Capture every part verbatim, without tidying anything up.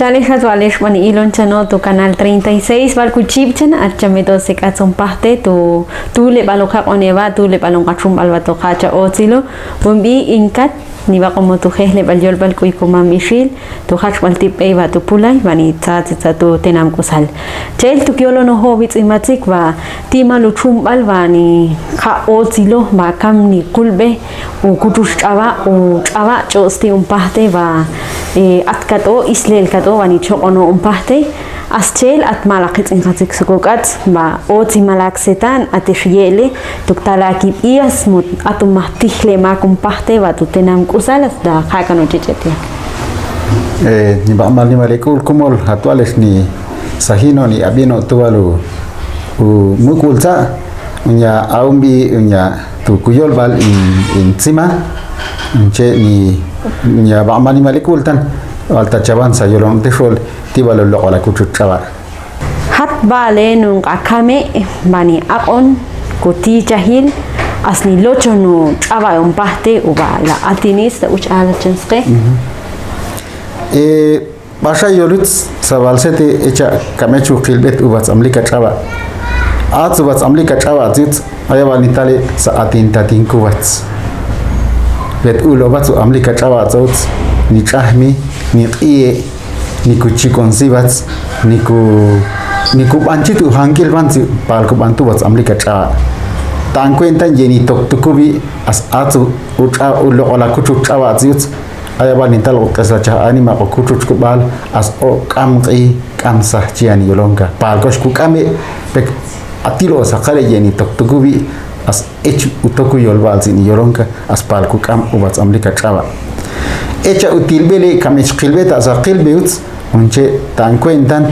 Talex, atwalex bani ilon chano tu canal treinta y seis bal kuchib chana at chame to sek'at son pajte tu tu le bal okaq'one ba tu le bal onqaxun bal ba to qacha otzilo bumbi inkat ni ba qomo tu jejle bal yol bal kuy komam ixil tu jach bal tib'ey ba tu pulay bani tzatzi tzatu tenam kusal. Chel tu kyolono ho bitz'imatzik ba ti mal uchun bal bani qa otzilo ba kam ni kulbe u kuchux ch'aba u ch'aba ch'osti un pajte ba. At kato islel kato bani choqono un pajte. Aschel at malaqi tz'inqatzik sukuk'at ba otzi malak setan atex yele tuk talaki b'ias mut atum mahtijle mak un pajte ba tu tenam k'usal asta jaqan uchich'etia. Ni baq'mal ni male k'ul kumol atwalex ni sajino ni abino tubalu u muk'ul tza uña aumbi uña tu kuyolbal in tzima. Unche ni uña baq'mal ni male k'ul tan alta chaban sayolon te xol tibalu loq'ola kuchut ch'aba. Jat bale nunq'a kame bani aq'on kutichajil asni lochonu ch'aba un pajte uba la atinis ta uch ala chensqe. Baxay yolutz sabalsete echa kamechu qilbet ubatz amlika ch'aba. Atz ubatz amlika ch'aba atzitz ayabal nitale sa atintatinkubatz. Bet ulobatz u amlika ch'aba atzotz ni ch'ajmi ni q'iye ni kuchikonsibatz ni ku ni kubanchit u jank'il bantzi pal kubantu ubatz amlika ch'aba. Tan kuentan yeni toktukubi as atz u ch'aba u loq'ola kuchut ch'aba atzitz ayabal nital q'oq'esla chaj anima q'o kuchuch kubal as o k'am q'i k'am saj chi ani yolonka pal kox kuk'ame pek atilo saqale yeni toktukubi as ech utoku yolbal tzini yolonka as pal kuk'am ubatz amlika ch'aba. Echa utilbele kamech qilbeta sa qilbe utz unche tan kuentan.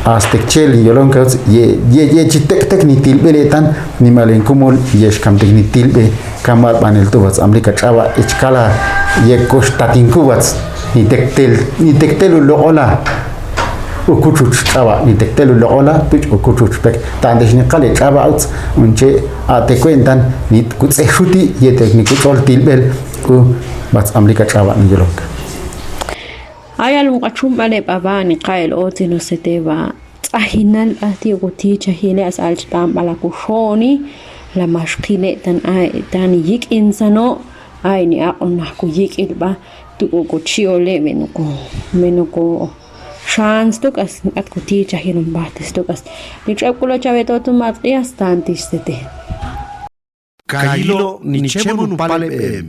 Astek chel ni yolonka utz ye ye ye chi tektek ni tilbele tan ni malen kumol yex kamtek ni tilbe kamal b'anel tu ubatz amlika ch'aba ech kala ye koxtatinkubatz ni tektel ni tektel uloq'ola. Ukuchuch ch'aba ni tektel uloq'ola pich ukuchuch pek tantex ni qale ch'aba utz unche ate kuentan ni kutz'ej xuti yetek ni kuch'ol tilbel ubatz amlika ch'aba ni yolonka. Ayal un q'achun b'ale b'aba' ni qa'el otzino sete ba tz'ajinal b'al ti' uku tichajile as alch t'an b'ala kuxo'ni la max qile tan ay tan yik'in sano ay ni aq'on naj kuyik'il b'a tu uku chi'ole b'en uku b'en uku xan stuk as at kutichajil un b'ajti stuk as ni ch'ab k'ulo chabe to tu matz'q'i as tantix sete. Kayilo nichemon upaleb'em.